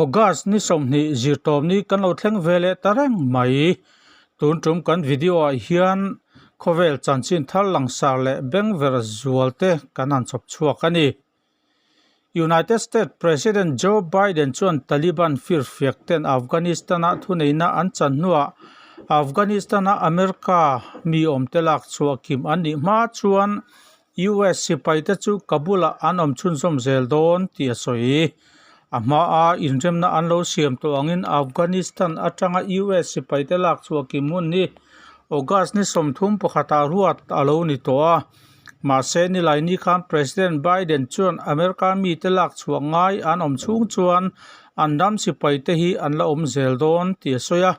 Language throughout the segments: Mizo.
August ni sawmhnih zirtawpni kan lo thleng ve leh ta reng mai. Tun tum kan video ah hian khawvel chanchin thar langsar leh bengver zual te kan han chhawp chhuak a ni. United States President Joe Biden chuan Taliban firfiak ten Afghanistan-a thuneihna an chan hnuah Afghanistan-a America mi awmte lak chhuah kim an nih hma chuan US sipaite chu Kabul-ah an awm chhunzawm zel dawn tih a sawi. A hmaa inremna an lo siam tawh angin Afghanistan atanga US sipaite lak chhuah kim hun hi August ni sawmthum pakhatah ruat a lo ni tawh a. Mahse, nilaini khan President Biden chuan America mite lak chhuah ngai an awm chhung chuan an ram sipaite hi an la awm zel dawn tih a sawi a,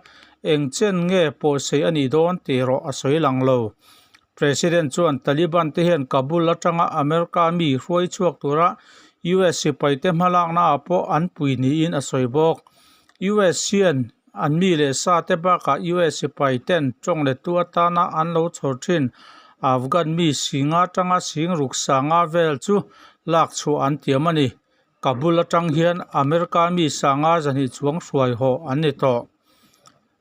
eng chen nge pawhsei a nih dawn tih erawh a sawi lang lo. President chuan Taliban te hian Kabul atanga America mi hruai chhuak tura US sipaite hmalakna ah pawh an pui niin a sawi bawk. US hian an mi leh sa te bakah US sipai ten tawng lettu atana an lo chhawr thin Afghan mi singa atanga sing ruk sanga vel chu lak chhuah an tiam a ni. Kabul atang hian America mi sanga zahnih chuang hruai haw an ni tawh.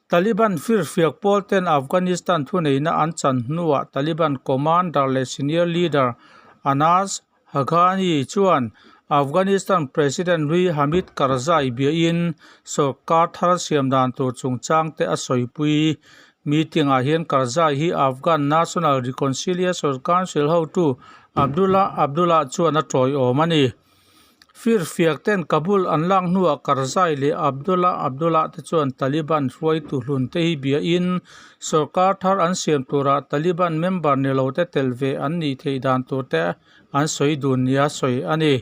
Taliban firfiak pawl ten Afghanistan thuneihna an chan hnuah Taliban commander leh senior leader Anas Haghani chuan Afghanistan President hlui Hamid Karzai biahin sorkar thar siam dan tur chungchang te a sawipui. Meeting ah hian Karzai hi Afghan National Reconciliation Council hotu Abdullah Abdullah chuan a tawiawm a ni. Firfiak ten Kabul an lak hnuah Karzai leh Abdullah Abdullah te chuan Taliban hruaitu hlun te hi biahin sorkar thar an siam turah Taliban member ni lo te tel ve an nih theih dan tur te an sawi dun nia sawi a ni.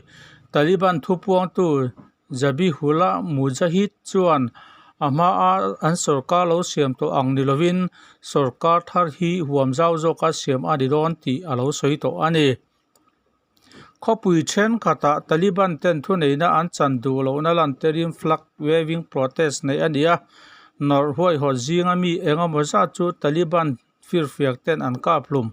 Taliban thupuangtu Zabihullah Mujahid chuan a hmaa an sorkar lo siam tawh ang ni lovin sorkar thar hi huam zau zawka siam a ni dawn tih a lo sawi tawh a ni. Khawpui thenkhatah Taliban ten thuneihna an chan duh lohna lantirin flag waving protest neih a ni a, nawrh huaihawt zinga mi engemaw zat chu Taliban firfiak ten an kap hlum.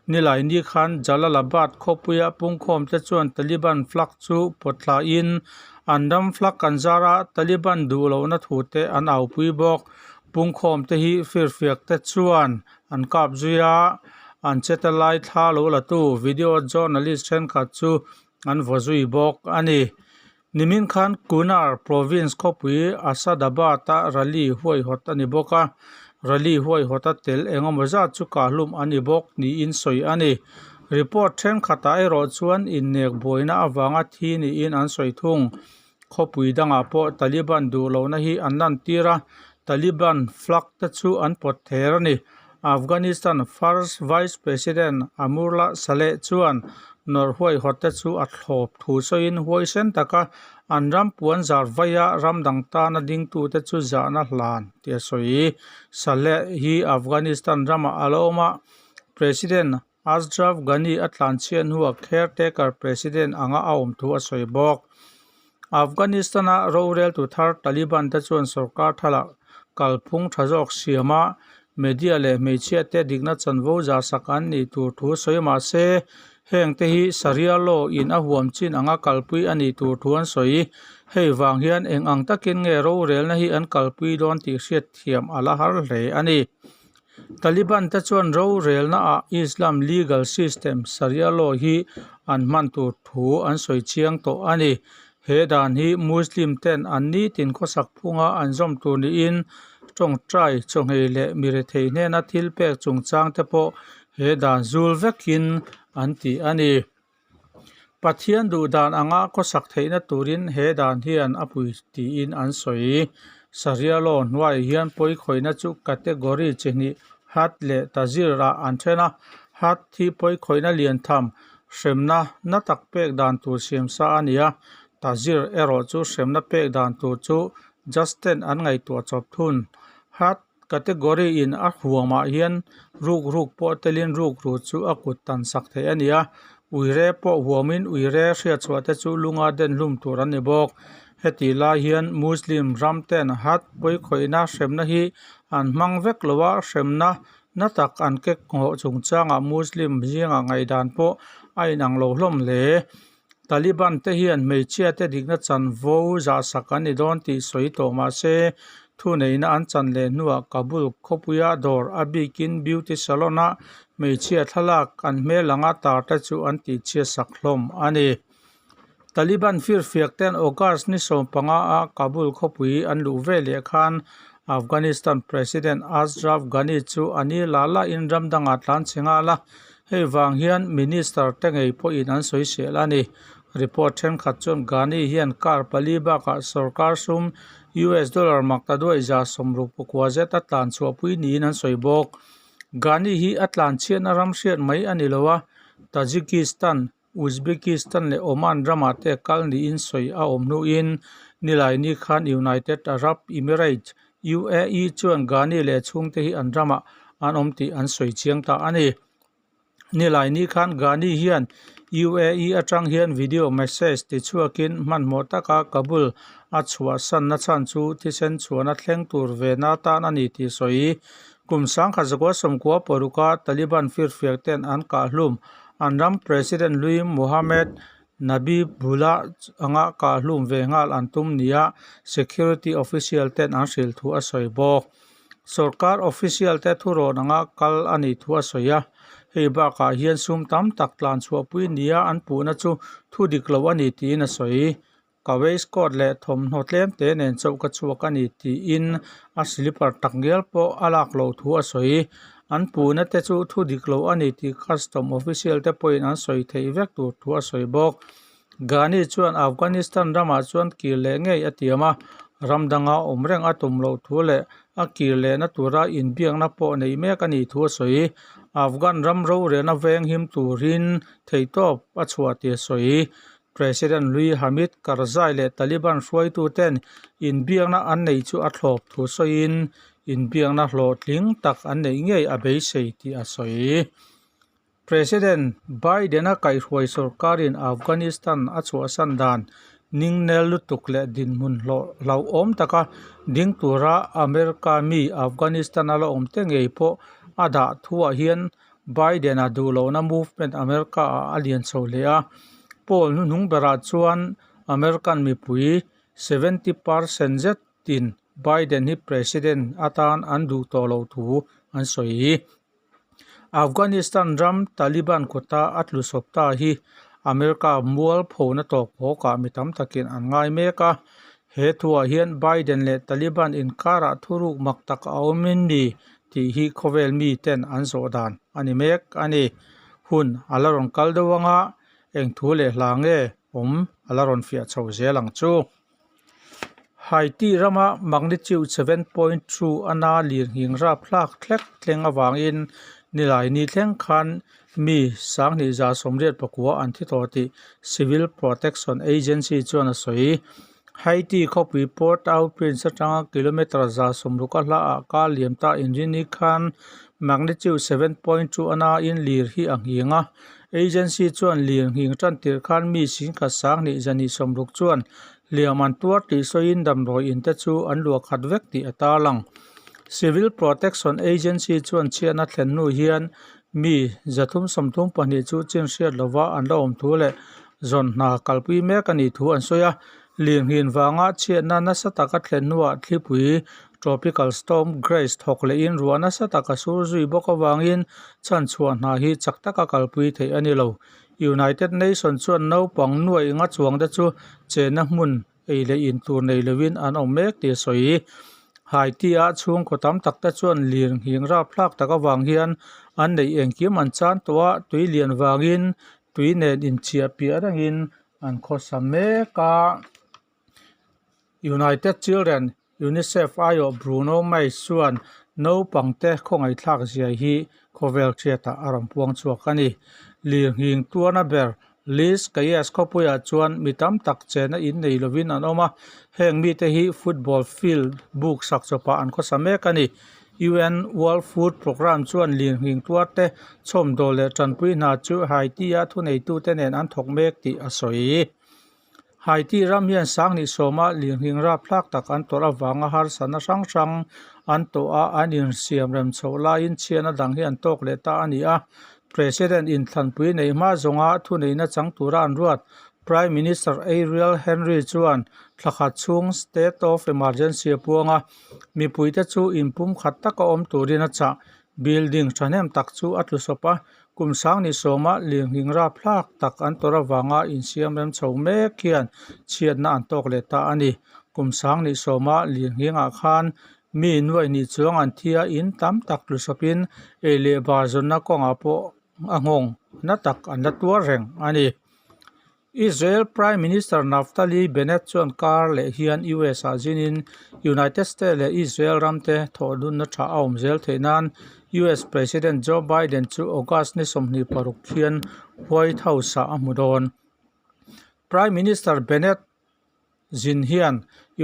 Nilaini khan Jalalabad khawpuia pungkhawm te chuan Taliban flag chu pawt thlain an ram flag an zar a, Taliban duh lohna thu te an aupui bawk. Pungkhawm te hi firfiak te chuan An kap zui a, an che ta lai thla lo la tu video journalist thenkhat chu an vaw zui bawk a ni. Nimin khan Kunar province khawpui Asadabad-a rally huaihawt a ni bawk a, rally huaihawta tel engemaw zat chu kahhlum a ni bawk niin sawi a ni. Report thenkhatah erawh chuan innek buaina avanga thi niin an sawi thung. Khawpui dangah pawh Taliban duh lohna hi an lantir a, Taliban flag te chu an pawt ther a ni. Afghanistan First Vice President Amurlah Saleh chuan nawrh huaihawt te chu a thlawp thu sawiin huaisen taka an ram puan zar vaia ram dang tana dingtute chu zahna hlan tih a sawi. Saleh hi Afghanistan ramah a la awm a, President Ashraf Ghani a tlanchhiat hnuah caretaker president anga a awm thu a sawi bawk. Afghanistan-a roreltu thar Taliban te chuan sorkar thalah kalphung tha zawk siam a, media leh hmeichhia te dikna chanvo zah sak an nih tur thu sawi mah se, heng te hi Sharia law in a huam chin anga kalpui a nih tur thu an sawi. Hei vang hian eng ang takin nge rorelna hi an kalpui dawn tih hriatthiam a la har hle a ni. Taliban te chuan rorelna ah Islam legal system Sharia law hi an hman tur thu an sawi chiang tawh a ni. He dan hi Muslim ten an nitin khawsak phunga an zawm tur niin tawngtai chawngei leh mirethei hnena thil pek chungchang te pawh he dan zul vekin an ti a ni. Pathian duh dan anga khawsak theihna turin he dan hian a pui tiin an sawi. Sharia law hnuaiah hian pawi khawihna chu category chi hnih Had leh Tazir ah an then a. Had hi pawi khawihna lian tham hremna na tak pek dan tur siam sa a ni a, Tazir erawh chu hremna pek dan tur chu judge ten an ngaihtuah chawp thun. Had Category in a huamah hian ruk ruk pawh telin ruk ru chu a kut tan sak theih a ni a, uire pawh huamin uire hriatchhuah te chu lunga den hlum tur an ni bawk. Hetih lai hian Muslim ram ten Had pawikhawihna hremna hi an hmang vek lo a, hremna na tak an kek nghawh chungchangah Muslim zingah ngaihdan pawh a inang lo hlawm hle. Taliban te hian hmeichhia te dikna chanvo zahsak an ni dawn tih sawi tawh mah se, thuneihna an chan leh hnuah Kabul khawpuia dawr a bikin beauty salon a hmeichhia thlalak an hmel anga tar te chu an tihchhiatsak hlawm a ni. Taliban firfiak ten August ni 15 a Kabul khawpui an luh ve leh khan Afghanistan President Ashraf Ghani chu a ni la la in ram dangah tlan chhe nghal a, hei vang hian minister te ngei pawhin an sawi sel a ni. Report thenkhat chuan Ghani hian kar pali bakah sorkar sum US dollar makta duai 60 zet a tlan chhuahpui niin an sawi bawk. Ghani hi a tlan chhiatna ram hriat mai a ni lo a, Tajikistan, Uzbekistan leh Oman ramah te kal niin sawi a awm hnuin Nilaini khan United Arab Emirates, UAE, chuan Ghani leh chhungte hi an ramah an awm tih an sawi chiang ta a ni. Nilaini khan Ghani hian UAE atang hian video message tichhuakin hmanhmawh taka Kabul a chhuahsanna chhan chu thisen chhuahna thleng tur ve na tan a ni tih sawi. Kum 1996 a Taliban firfiak ten an kahhlum An ram President hlui Mohammad Najibullah anga kahhlum ve nghal an tum nia security official ten an hrilh thu a sawi bawk. Sorkar official te thurawn anga kal a nih thu a sawi a, hei bakah hian sum tam tak tlan chhuahpui nia an puhna chu thu dik lo a ni tiin a sawi. Ka waistcoat leh thawmhnaw tlem te nen chauh ka chhuak a ni tiin a slipper tak ngial pawh a lak loh thu a sawi. An puhna te chu thu dik lo a ni tih custom official te pawhin an sawi theih vek tur thu a sawi bawk. Ghani chuan Afghanistan ramah chuan kir leh ngei a tiam a, ram danga awm reng a tum loh thu leh a kir lehna tura inbiakna pawh neih mek a nih thu a sawi. Afghan ram rorelna veng him turin theihtawp a chhuah tih a sawi. President hlui Hamid Karzai leh Taliban hruaituten inbiakna an neih chu a thlawp thu sawiin inbiakna hlawhtling tak an neih ngei a beisei tih a sawi. President Biden-a kaihhruai sorkarin Afghanistan a chhuahsan dan ningnel lutuk leh dinhmun hlauhawm taka ding tura America mi Afghanistan-a la awmte ngei pawh a dah thuah hian Biden-a duh lohna movement America-ah a lian chho hle a, poll hnuhnung berah chuan American mipui 70 percent zetin Biden hi president atan an duh tawh loh thu an sawi. Afghanistan ram Taliban kuta a tlu sawp ta hi America mual phona tawp hawkah mi tam takin an ngai mek a, he thuah hian Biden leh Taliban inkarah thuruk mak tak a awm in ni tih hi khawvel mi ten an zawh dan a ni mek a ni. Hun a la rawn kal deuh anga eng thu leh hla nge awm a la rawn fiah chho zel ang chu. Haiti rama magnitude 7.2 a na lirnghing rapthlak thlek thleng avangin Nilaini thleng khan mi 2189 an thi tawh tih Civil Protection Agency chuan a sawi. Haiti khawpui Port-au-Prince atanga kilometre 60 a hla ah kar liam ta inrini khan magnitude 7.2 a nain lir hi a nghing a. Agency chuan lir nghing tan tirh khan mi 12,260 chuan hliam an tuar tih sawiin damdawi in te chu an luah khat vek tih a tarlang. Civil Protection Agency chuan chhiatna thlen hnu hian mi 332 chu chin hriat lova an la awm thu leh zawn hna kalpui mek a nih thu an sawi a. Lirnghin vanga chhiatna nasa taka thlen hnuah thlipui Tropical Storm Grace thawk lehin ruah nasa taka sur zui bawk avangin chhanchhuah hna hi chak taka kalpui theih a ni lo. United Nations chuan naupang nuaih nga chuang te chu chenna hmun ei leh in tur nei lovin an awm mek tih a sawi. Haiti-a chhungkaw tam tak te chuan lirnghing rapthlak tak avang hian an neih engkim an chan tawh a, tui lian vangin tui nen inchiah piah rengin an khawsa mek a. United Children Unicef aiawh Bruno Mais chuan naupangte khawngaihthlak zia hi khawvel hriatah a rawn puang chhuak a ni. Lirnghing tuarna ber Les Cayes khawpuiah chuan mi tam tak chena in nei lovin an awm a, heng mite hi football field buk sak chawpah an khawsa mek a ni. UN World Food Programme chuan lirnghing tuarte chhawmdawl leh tanpui hna chu Haiti-a thuneitute nen an thawk mek tih a sawi. Haiti ram hian sanghnih sawma lirnghing rapthlak tak an tawrh avanga harsatna hrang hrang an tawh a, an insiam rem chhoh laiin chhiatna dang hi an tawk leh ta a ni a. President inthlanpui neih hma zawnga thuneihna chang tura an ruat Prime Minister Ariel Henry chuan thla khat chhung state of emergency a puang a, mipuite chu inpumkhat taka awm turin a chah. Building thahnem tak chu a tlu sawp a, kum sanghnih sawma lirnghing rapthlak tak an tawrh avanga insiam rem chho mek hian chhiatna an tawk leh ta a ni. Kum sanghnih sawma lirnghingah khan mi nuaih hnih chuang an thi a, in tam tak tlu sawpin ei leh bar zawnna kawngah pawh a nghawng na tak an la tuar reng a ni. Israel Prime Minister Naftali Bennett chuan kar leh hian US ah zinin United States leh Israel ramte thawhdunna tha a awm zel theih nan US President Joe Biden chu August ni 26 hian White House ah a hmu dawn. Prime Minister Bennett zin hian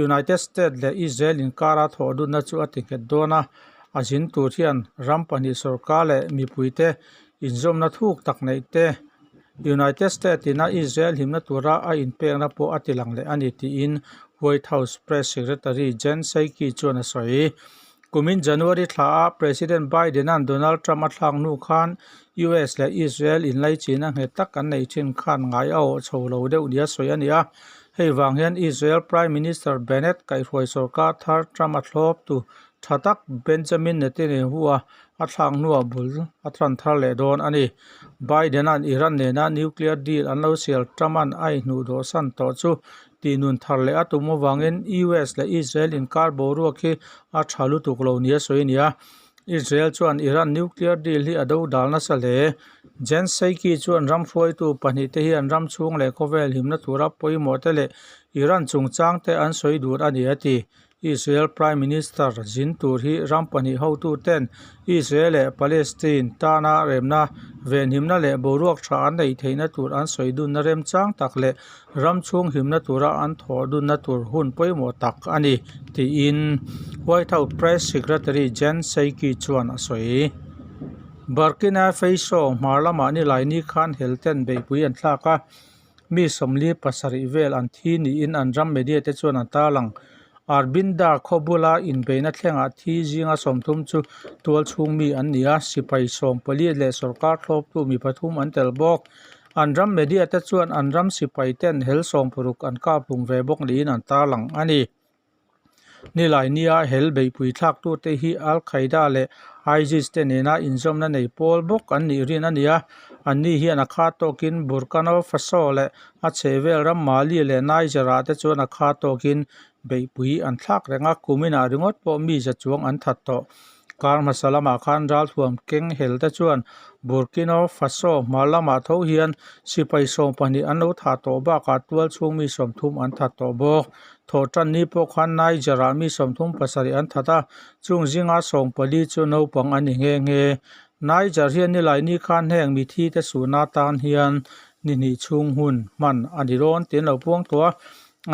United States leh Israel inkara thawhdunna chu a ti nghet dawn a, a zin tur hian ram pahnih sorkar leh mipuite inzawmna thuk tak neih te, United States ina Israel hlimna tura a inpekna pawh a ti lang leh a ni tiin White House Press Secretary Jen Psaki chuan a sawi. Kumin January thla a President Biden-a'n Donald Trump a thlak hnu khan US leh Israel inlaichina nghet tak an neih thin khan ngai a awh chho lo deuh nia sawi a ni a. Hei vang hian Israel Prime Minister Bennett kaihhruai sorkar thar Trump a thlawp tu tha tak Benjamin Netanyahu-a a thlak hnuah bul a tran thar leh dawn a ni. Biden-a'n Iran nena nuclear deal an lo sial Trump-a'n a inhnuhdawhsan tawh chu Tih nun thar leh a tum avangin US leh Israel inkar boruak hi a tha lutuk lo nia sawi a ni a. Israel chuan Iran nuclear deal hi a do dal nasa hle. Jen Psaki chuan ram hruaitu pahnih te hian ram chhung leh khawvel himna tura pawimawh te leh Iran chungchang te an sawi dun a ni a ti. Israel Prime Minister zin tur hi ram pahnih hotuten Israel leh Palestine tana remna, venhimna leh boruak tha an neih theihna tur an sawi dunna remchang tak leh ram chhung himna tura an thawh dunna tur hun pawimawh tak a ni, tiin White House Press Secretary Jen Psaki chuan a sawi. Burkina Faso hmar lamah Nilaini khan helten beihpui an thlak a. Mi 47 vel an thi niin an ram media te chuan an tarlang. Arbinda khaw bula inbeihna thlengah thi zinga 30 chu tual chhung mi an ni a, sipai 14 leh sorkar thlawptu mi pathum an tel bawk. An ram media te chuan an ram sipai ten hel 60 an kap hlum ve bawk niin an tarlang a ni. Nilai nia hel beihpui thlaktute hi Al Qaeda leh ISIS te nena inzawmna nei pawl bawk an nih rin a ni a. Anni hian a kha tawkin Burkina Faso leh a chhehvel ram Mali leh Niger-ah te chuan a kha tawkin beihpui an thlak reng a, kuminah ringawt pawh mi za chuang an that tawh. Kar hmasa lamah khan ralthuam keng hel te chuan Burkina Faso hma lamah tho hian sipai 12 an lo thah tawh bakah tual chhung mi 30 an that tawh bawk. Thawhtan ni pawh khan Niger-ah mi 37 an that a, chung zinga 14 chu naupang a ni nghe nghe. Niger hian nilai ni khan heng mithi te suhna tan hian ni hnih chhung hun hman a ni dawn tiin lo puang tawh a,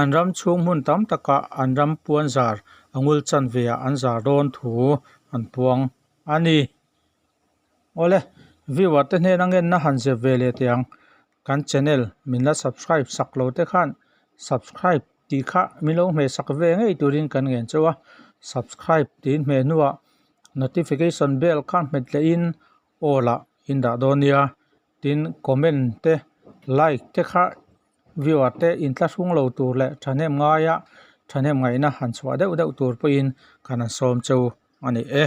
an ram chhung hmun tam takah an ram puan zar a ngul chanve ah an zar dawn thu an puang a ni. Awle, viewer te hnena ngenna han zep ve leh teh ang. Kan channel min la subscribe sak lo te khan subscribe tih kha min lo hmeh sak ve ngei turin kan ngen chauh a, subscribe tiin hmeh hnuah notification bell kha hmet leh in aw lah in dah dawn nia tin comment te like te kha viewer te inthlahrung lo tur leh thahnem ngaia thahnem ngaihna han chhuah deuh deuh tur pawhin kan han sawm cheu a ni e.